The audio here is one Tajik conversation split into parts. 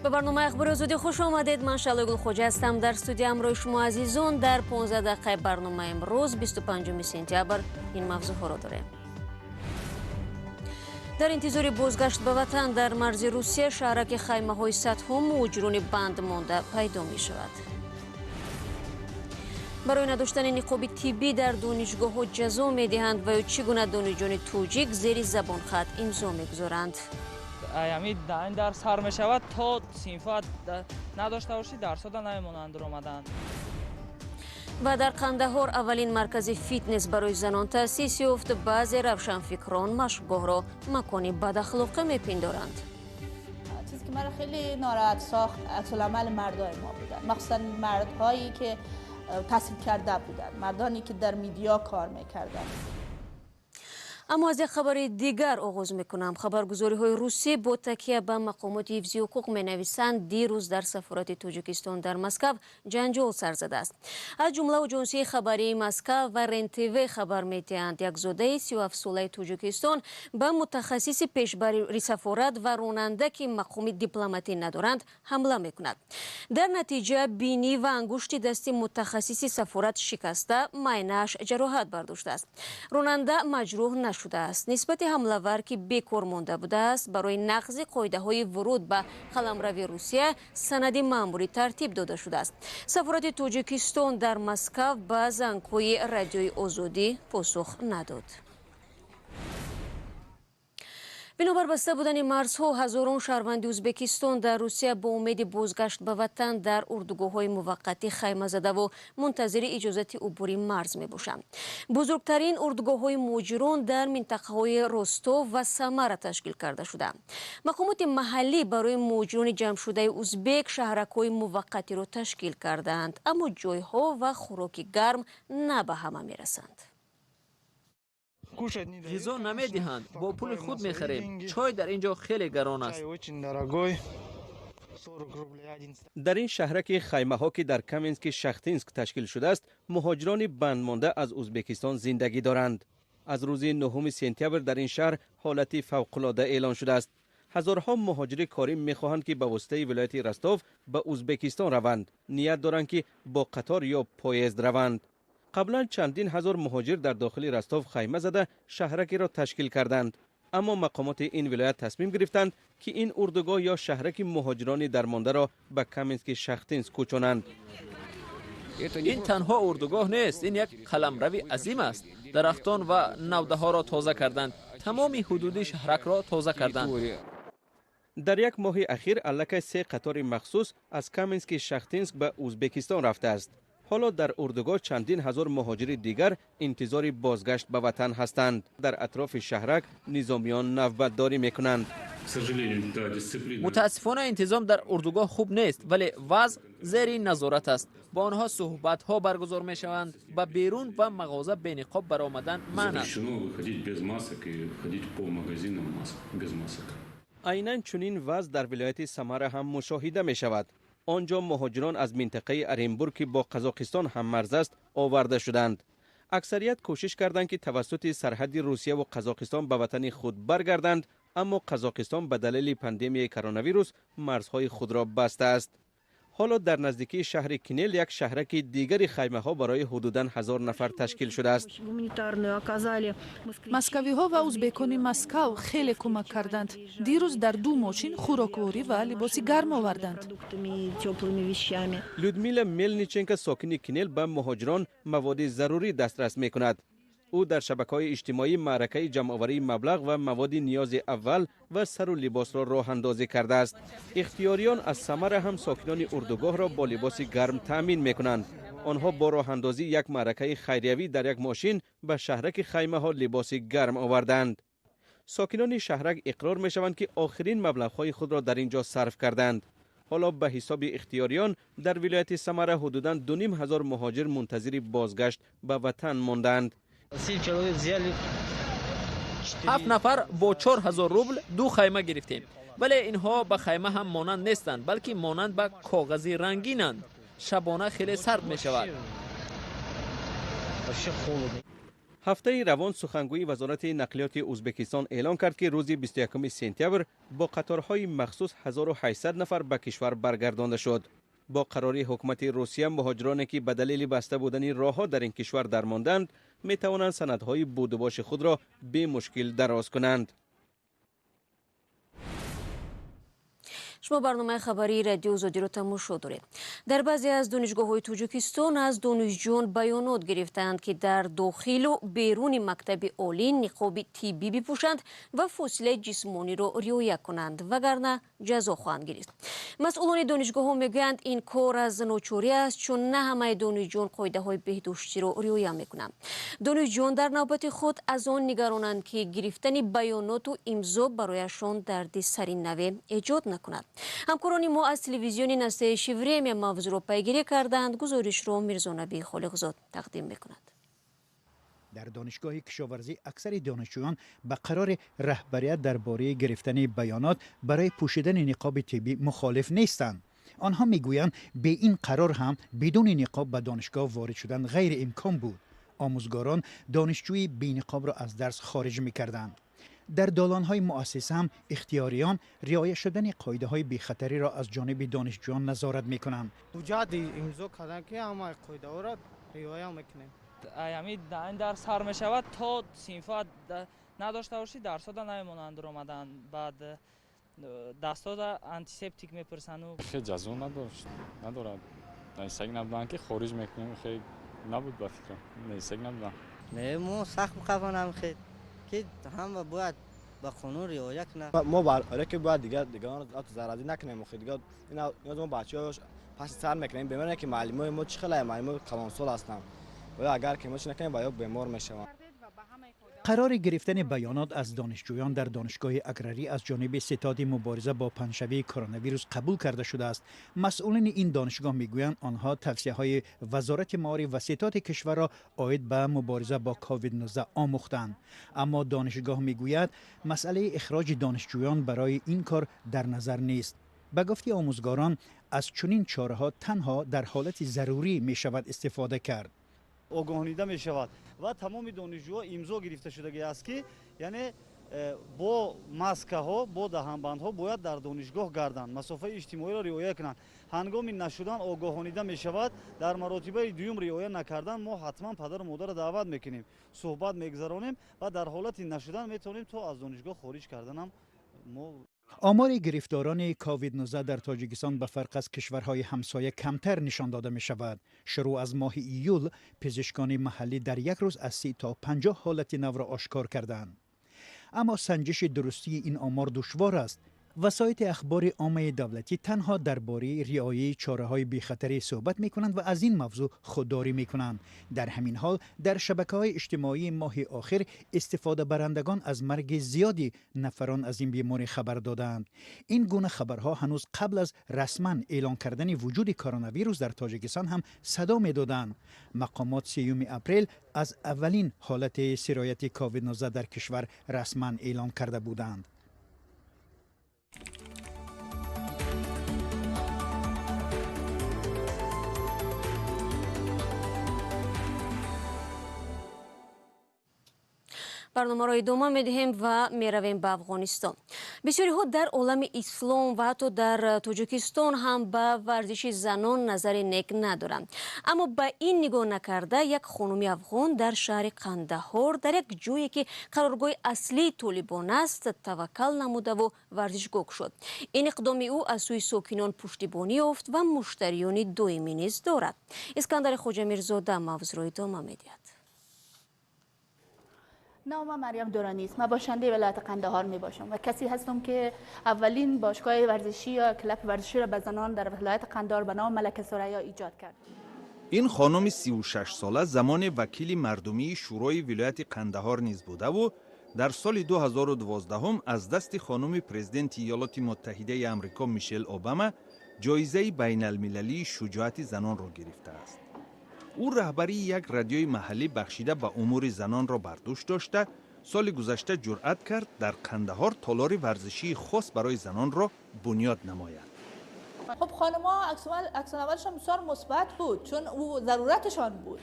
Ба барномаи Ахбори Озодӣ хуш омадед. Ман Шаҳлои Гулхоҷа ҳастам. Дар студия ҳамроҳи шумо азизон дар 15 дақиқаи барномаи имрӯз, 25 сентябр, ин мавзӯъҳоро дорем. Дар интизори бозгашт ба ватан дар марзи Русия шаҳраки хаймаҳои садҳо муҳоҷирони банд монда пайдо мешавад. Барои надоштани ниқоби тиббӣ дар донишгоҳҳо ҷазо медиҳанд ва ё чӣ гуна донишҷӯёни тоҷик зери забонхат имзо мегузоранд. Ами дар сар мешавад, то синфа надошта бошӣ, дарсода намемонанд омадан. Ва дар Қандаҳор аввалин маркази фитнес барои занон таъсис ёфт. Баъзе равшанфикрон машқгоҳро макони бадахлоқӣ мепиндоранд. Чизе ки маро хеле нороҳат сохт, аксулъамали мардои мо буданд, махсусан мардҳое ки таҳсил карда буданд, мардоне ки дар медиа кор мекарданд. Аммо аз як хабари дигар оғоз мекунам. Хабаргузориҳои русӣ бо такя ба мақомоти ҳифзи ҳуқуқ менависанд, дирӯз дар сафорати Тоҷикистон дар Москав ҷанҷол сар задааст. Аз ҷумла оҷонсии хабарии Москав ва РЕН-ТВ хабар медиҳанд, як зодаи 37-солаи Тоҷикистон ба мутахассиси пешбари сафорат ва ронанда, ки мақоми дипломатӣ надоранд, ҳамла мекунад. Дар натиҷа бинӣ ва ангушти дасти мутахассиси сафорат шикаста, майнааш ҷароҳат бардоштааст. Ронанда маҷрӯҳ нашудааст. Нисбати ҳамлавар, ки бекор монда будааст, барои нақзи қоидаҳои вуруд ба қаламрави Русия санади маъмурӣ тартиб дода шудааст. Сафорати Тоҷикистон дар Москав ба зангҳои Радиои Озодӣ посух надод. Бинобар баста будани марзҳо, ҳазорон шаҳрванди Ӯзбекистон дар Русия бо умеди бозгашт ба ватан дар урдугоҳҳои муваққатӣ хайма задаву мунтазири иҷозати убури марз мебошанд. Бузургтарин урдугоҳҳои муҳоҷирон дар минтақаҳои Ростов ва Самара ташкил карда шудаанд. Мақомоти маҳаллӣ барои муҳоҷирони ҷамъшудаи узбек шаҳракҳои муваққатиро ташкил кардаанд, аммо ҷойҳо ва хӯроки гарм на ба ҳама мерасанд. Ғизо намедиҳанд, бо пули худ мехарем. Чой дар ин ҷо хеле гарон аст. Дар ин шаҳраки хаймаҳо, ки дар Каменски Шахтинск ташкил шудааст, муҳоҷирони бандмонда аз Ӯзбекистон зиндагӣ доранд. Аз рӯзи 9 сентябр дар ин шаҳр ҳолати фавқулода эълон шудааст. Ҳазорҳо муҳоҷири корӣ мехоҳанд, ки ба воситаи вилояти Ростов ба Ӯзбекистон раванд. Ният доранд, ки бо қатор ё поезд раванд. Қаблан чандин ҳазор муҳоҷир дар дохили Ростов хайма зада шаҳракеро ташкил карданд. Аммо мақомоти ин вилоят тасмим гирифтанд, ки ин урдугоҳ ё шаҳраки муҳоҷирони дармондаро ба Каменски Шахтинск кӯчонанд. Ин танҳо урдугоҳ нест, ин як қаламрави азим аст. Дарахтон ва навдаҳоро тоза карданд, тамоми ҳудуди шаҳракро тоза карданд. Дар як моҳи ахир аллакай се қатори махсус аз Каменски Шахтинск ба Ӯзбекистон рафтааст. Ҳоло дар урдугоҳ чандин ҳазор муҳоҷири дигар интизори бозгашт ба ватан ҳастанд. Дар атрофи шаҳрак низомиён навбатдорӣ мекунанд. Мутаассифона, интизом дар урдугоҳ хуб нест, вале вазъ зери назорат аст. Бо онҳо суҳбатҳо баргузор мешаванд. Ба берун ба мағоза бениқоб баромадан манъ аст. Айнан чунин вазъ дар вилояти Самара ҳам мушоҳида мешавад. Он ҷо муҳоҷирон аз минтақаи Оренбург, ки бо Қазоқистон ҳаммарз аст, оварда шуданд. Аксарият кӯшиш карданд, ки тавассути сарҳади Русияву Қазоқистон ба ватани худ баргарданд, аммо Қазоқистон ба далели пандемияи коронавирус марзҳои худро бастааст. Ҳоло дар наздикии шаҳри Кинел як шаҳраки дигари хаймаҳо барои ҳудудан 1000 нафар ташкил шудааст. Москавиҳо ва узбекони Москав хеле кӯмак карданд. Дирӯз дар ду мошин хӯрокворӣ ва либоси гарм оварданд. Людмила Мелниченко, сокини Кинел, ба муҳоҷирон маводи зарурӣ дастрас мекунад. Ӯ дар шабакаҳои иҷтимоӣ маъракаи ҷамъоварии маблағ ва маводи ниёзи аввал ва сару либосро роҳандозӣ кардааст. Ихтиёриён аз Самара ҳам сокинони урдугоҳро бо либоси гарм таъмин мекунанд. Онҳо бо роҳандозии як маъракаи хайриявӣ дар як мошин ба шаҳраки хаймаҳо либоси гарм оварданд. Сокинони шаҳрак иқрор мешаванд, ки охирин маблағҳои худро дар ин ҷо сарф карданд. Ҳоло ба ҳисоби ихтиёриён дар вилояти Самара ҳудудан 2500 муҳоҷир мунтазири бозгашт ба ватан мондаанд. 7 нафар бо 4000 рубл ду хайма гирифтем, вале инҳо ба хайма ҳам монанд нестанд, балки монанд ба коғази рангинанд. Шабона хеле сард мешавад. Ҳафтаи равон сухангӯи Вазорати нақлиёти Ӯзбекистон эълон кард, ки рӯзи 21 сентябр бо қаторҳои махсус 1800 нафар ба кишвар баргардонда шуд. Бо қарори ҳукумати Русия, муҳоҷироне ки ба далели баста будани роҳҳо дар ин кишвар дармонданд, метавонанд санадҳои будубоши худро бемушкил дароз кунанд. Шумо барномаи хабарии Радио Озодиро тамошо доред. Дар баъзе аз донишгоҳҳои Тоҷикистон аз донишҷӯён баёнот гирифтаанд, ки дар дохилу беруни мактаби олӣ ниқоби тиббӣ бипӯшанд ва фосилаи ҷисмониро риоя кунанд, вагарна ҷазо хоҳанд гирифт. Масъулони донишгоҳҳо мегӯянд, ин кор аз ночорӣ аст, чун на ҳамаи донишҷӯён қоидаҳои беҳдоштиро риоя мекунанд. Донишҷӯён дар навбати худ аз он нигаронанд, ки гирифтани баёноту имзо барояшон дарди сари наве эҷод накунад. Ҳамкорони мо аз телевизиони Настоящее время мавзӯъро пайгирӣ карданд. Гузоришро Мирзонаби Холиқзод тақдим мекунад. Дар донишгоҳи кишоварзӣ аксари донишҷӯён ба қарори раҳбарият дар бораи гирифтани баёнот барои пӯшидани ниқоби тиббӣ мухолиф нестанд. Онҳо мегӯянд, бе ин қарор ҳам бидуни ниқоб ба донишгоҳ ворид шудан ғайриимкон буд. Омӯзгорон донишҷӯи бениқобро аз дарс хориҷ мекарданд. Дар долонҳои муассиса ҳам ихтиёриён риоя шудани қоидаҳои бехатариро аз ҷониби донишҷӯён назорат мекунанд. Ҳуҷҷат имзо кардан, ки ҳамаи қоидаҳоро риоя мекунем. Ҳамин дар сар мешавад, то синфа надошта бошӣ, дарсода намемонанд омадан. Баъд дастҳода антисептик мепурсанд. Хеле ҷазо надошт, надорад. Несаг набуданд, ки хориҷ мекунем, хеле набуд ба фикрам. Несаг набуданд. Не, мо сахт муқафонам, хеле ки ҳама бояд ба қонун риоя кунад. Мо барои ки бояд дигаронро зараздӣ накунем, дигар мо бачаҳо паси сар мекунем, бемор ки муаллимои мо чӣ хеле муаллимои калонсол ҳастанд. Ва агар ки мо чӣ накунем, ба ё бемор мешаванд. Қарори гирифтани баёнот аз донишҷӯён дар донишгоҳи аграрӣ аз ҷониби ситоди мубориза бо паҳншавии коронавирус қабул карда шудааст. Масъулини ин донишгоҳ мегӯянд, онҳо тавсияҳои Вазорати маориф ва ситоди кишварро оид ба мубориза бо ковид-19 омӯхтанд. Аммо донишгоҳ мегӯяд, масъалаи ихроҷи донишҷӯён барои ин кор дар назар нест. Ба гуфти омӯзгорон, аз чунин чораҳо танҳо дар ҳолати зарурӣ мешавад истифода кард. Огоҳонида мешавад ва тамоми донишҷӯҳо имзо гирифта шудагӣ аст, ки яъне бо маскаҳо, бо даҳанбандҳо бояд дар донишгоҳ гарданд, масофаи иҷтимоиро риоя кунанд. Ҳангоми нашудан огоҳонида мешавад. Дар маротибаи дуюм риоя накардан мо ҳатман падару модарро даъват мекунем, суҳбат мегузаронем ва дар ҳолати нашудан метавонем то аз донишгоҳ хориҷ карданам мо. Омори гирифторони ковид-19 дар Тоҷикистон ба фарқ аз кишварҳои ҳамсоя камтар нишон дода мешавад. Шурӯъ аз моҳи июл пизишкони маҳаллӣ дар як рӯз аз 30 то 50 ҳолати навро ошкор карданд. Аммо санҷиши дурустии ин омор душвор аст. Васоити ахбори оммаи давлатӣ танҳо дар бораи риояи чораҳои бехатарӣ суҳбат мекунанд ва аз ин мавзӯъ худдорӣ мекунанд. Дар ҳамин ҳол дар шабакаҳои иҷтимоии моҳи охир истифодабарандагон аз марги зиёди нафарон аз ин беморӣ хабар додаанд. Ин гуна хабарҳо ҳанӯз қабл аз расман эълон кардани вуҷуди коронавирус дар Тоҷикистон ҳам садо медоданд. Мақомот 3 апрел аз аввалин ҳолати сирояти ковид-19 дар кишвар расман эълон карда буданд. Барномаро идома медиҳем ва меравем ба Афғонистон. Бисёриҳо дар олами ислом ва ҳатто дар Тоҷикистон ҳам ба варзиши занон назари нек надоранд. Аммо ба ин нигоҳ накарда, як хонуми афғон дар шаҳри Қандаҳор, дар як ҷое ки қароргоҳи аслии толибон аст, таваккал намудаву варзишгоҳ шуд. Ин иқдоми ӯ аз сӯи сокинон пуштибонӣ ёфт ва муштариёни доимӣ низ дорад. Искандари Хоҷамирзода мавзӯъро идома медиҳад. نام من مریم دورانی است. من باشنده ولایت قندهار می باشم و کسی هستم که اولین باشگاه ورزشی یا کلپ ورزشی را به زنان در ولایت قندهار به نام ملکه ثریا ایجاد کرد. این خانم 36 ساله زمان وکیل مردمی شورای ولایت قندهار نیز بوده و در سال 2012 از دست خانم پرزیدنت ایالات متحده آمریکا میشل اوباما جایزه بین المللی شجاعت زنان را گرفته است. او رهبری یک رادیوی محلی بخشیده به امور زنان را بر دوش داشته، سال گذشته جرأت کرد در قندهار تالار ورزشی خاص برای زنان را بنیاد نماید. خب خانم‌ها عکس العملشان بسیار مثبت بود، چون او ضرورتشان بود.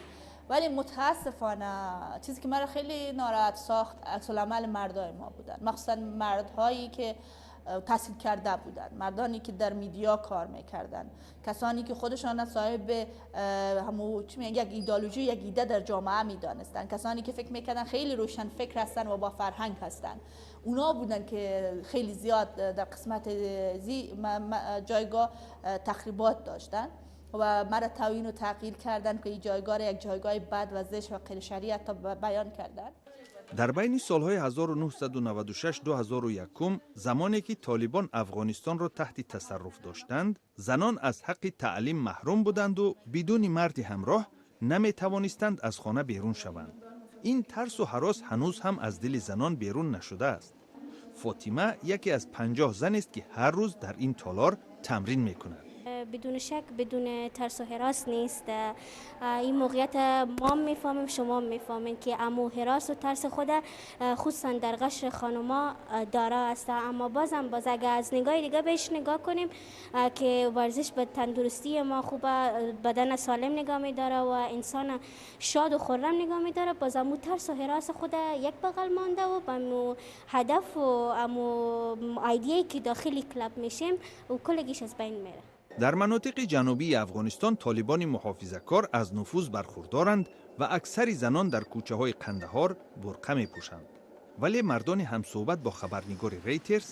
ولی متاسفانه چیزی که مرا خیلی ناراحت ساخت عکس العمل مردای ما بودن، مخصوصا مردهایی که تحصیل کرده بودن، مردانی که در media کار میکردن، کسانی که خودشان صاحب همو چی میگن یک ایدئولوژی، یک ایده در جامعه میدانستن، کسانی که فکر میکردن خیلی روشن فکر هستن و با فرهنگ هستن، اونا بودن که خیلی زیاد در قسمت زی جایگاه تخریبات داشتن و مرا توهین و تغییر کردن که این جایگاه یک جایگاه بد و زشت و غیر شرعی حتی بیان کردن. Дар байни солҳои 1996-2001, замоне ки толибон Афғонистонро таҳти тасарруф доштанд, занон аз ҳаққи таълим маҳрум буданду бидуни марди ҳамроҳ наметавонистанд аз хона берун шаванд. Ин тарсу ҳарос ҳанӯз ҳам аз дили занон берун нашудааст. Фотима яке аз 50 занест, ки ҳар рӯз дар ин толор тамрин мекунад. بدون شک بدون ترس و هراس نیست. این موقعیت ما میفهمیم، شما میفهمین که امو هراس و ترس خود خصوصا در قشر خانوما دارا است. اما بازم باز اگه از نگاه دیگه بهش نگاه کنیم که ورزش به تندرستی ما خوب، بدن سالم نگاه میداره و انسان شاد و خرم نگاه میداره، باز امو ترس و هراس خود یک بغل مانده و با امو هدف و امو idea ی که داخلی club میشیم و کلگیش از بین میره. Дар манотиқи ҷанубии Афғонистон толибони муҳофизакор аз нуфуз бархурдоранд ва аксари занон дар кӯчаҳои Қандаҳор бурқа мепӯшанд. Вале мардони ҳамсӯҳбат бо хабарнигори Рейтерс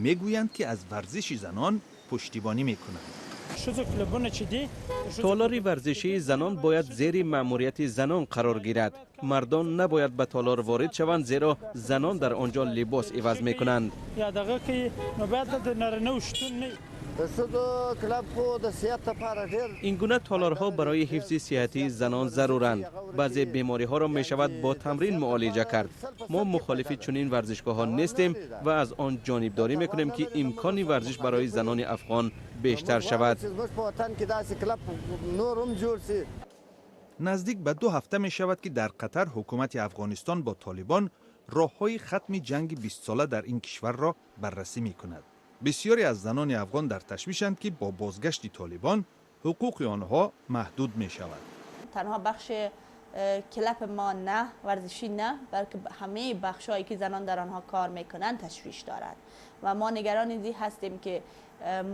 мегӯянд, ки аз варзиши занон пуштибонӣ мекунанд. Толори варзишии занон бояд зери маъмурияти занон қарор гирад. Мардон набояд ба толор ворид шаванд, зеро занон дар он ҷо либос иваз мекунанд. Ин гуна толорҳо барои ҳифзи сиҳатии занон заруранд. Баъзе бемориҳоро мешавад бо тамрин муолиҷа кард. Мо мухолифи чунин варзишгоҳҳо нестем ва аз он ҷонибдорӣ мекунем, ки имкони варзиш барои занони афғон бештар шавад. Наздик ба 2 ҳафта мешавад, ки дар Қатар ҳукумати Афғонистон бо толибон роҳҳои хатми ҷанги 20сола дар ин кишварро баррасӣ мекунад. Бисёре аз занони афғон дар ташвишанд, ки бо бозгашти толибон ҳуқуқи онҳо маҳдуд мешавад. Танҳо бахш club ما نه، ورزشی نه، بلکه همه بخش‌هایی که زنان در آنها کار میکنند تشویش دارند و ما نگران این هستیم که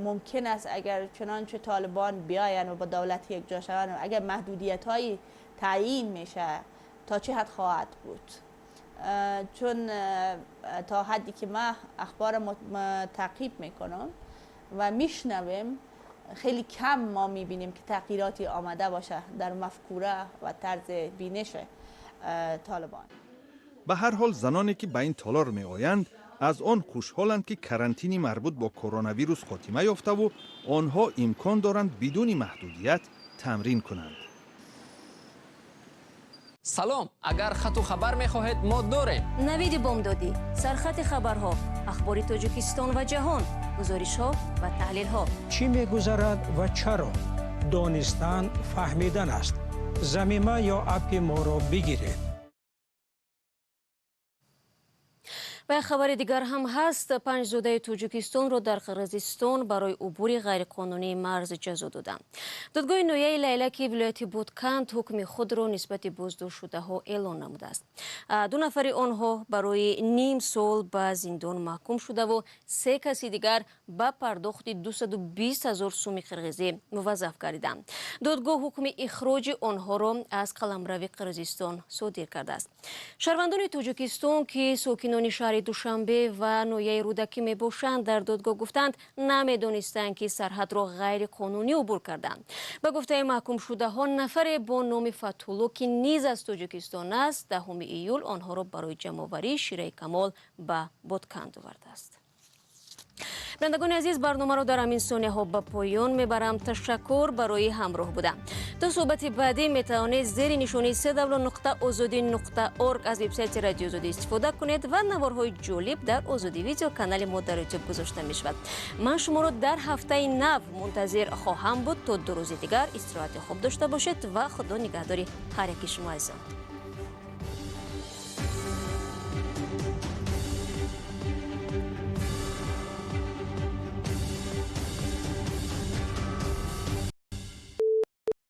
ممکن است اگر چنانچه طالبان بیاین و با دولت یک جا شوند و اگر محدودیت‌هایی تعیین میشه تا چه حد خواهد بود. چون تا حدی که من اخبار تعقیب میکنم و میشنویم، خیلی کم ما میبینیم که تغییراتی آمده باشه در مفکوره و طرز بینش طالبان. Ба ҳар ҳол, заноне ки ба ин толор меоянд, аз он хушҳоланд, ки карантини марбут бо коронавирус хотима ёфтаву онҳо имкон доранд бидуни маҳдудият тамрин кунанд. Салом, агар хату хабар мехоҳед, мо дорем. Навиди бомдодӣ, сархати хабарҳо, ахбори Тоҷикистон ва ҷаҳон, гузоришҳо ва таҳлилҳо. Чӣ мегузарад ва чаро? Донистан фаҳмидан аст. Замима ё аппи моро бигиред. Ва як хабари дигар ҳам ҳаст. 5 зодаи Тоҷикистонро дар Қирғизистон барои убури ғайриқонунии марз ҷазо доданд. Додгоҳи ноҳияи Лайлаки вилояти Бутканд ҳукми худро нисбати боздоштшудаҳо эълон намудааст. 2 нафари онҳо барои ним сол ба зиндон маҳкум шудаву 3 каси дигар ба пардохти 220 ҳазор суми қирғизӣ муваззаф гардиданд. Додгоҳ ҳукми ихроҷи онҳоро аз қаламрави Қирғизистон содир кардааст. Шаҳрвандони Тоҷикистон, ки сокинони шаҳри Душанбе ва ноҳияи Рӯдакӣ мебошанд, дар додгоҳ гуфтанд, намедонистанд, ки сарҳадро ғайриқонунӣ убур карданд. Ба гуфтаи маҳкумшудаҳо, нафаре бо номи Фатҳулло, ки низ аз Тоҷикистон аст, 10 июл онҳоро барои ҷамъоварии шираи камол ба Ботканд овардааст. Бинандагони азиз, барномаро дар ҳамин сонияҳо ба поён мебарам. Ташаккур барои ҳамроҳ будан. То суҳбати баъдӣ метавонед зери нишонаи www.ozodi.org аз вебсайти Радио Озодӣ истифода кунед ва наворҳои ҷолиб дар Озодӣ видео канали мо дар Ютуб гузошта мешавад. Ман шуморо дар ҳафтаи нав мунтазир хоҳам буд. То 2 рӯзи дигар истироҳати хуб дошта бошед ва Худо нигаҳдори ҳар яки шумо азизон.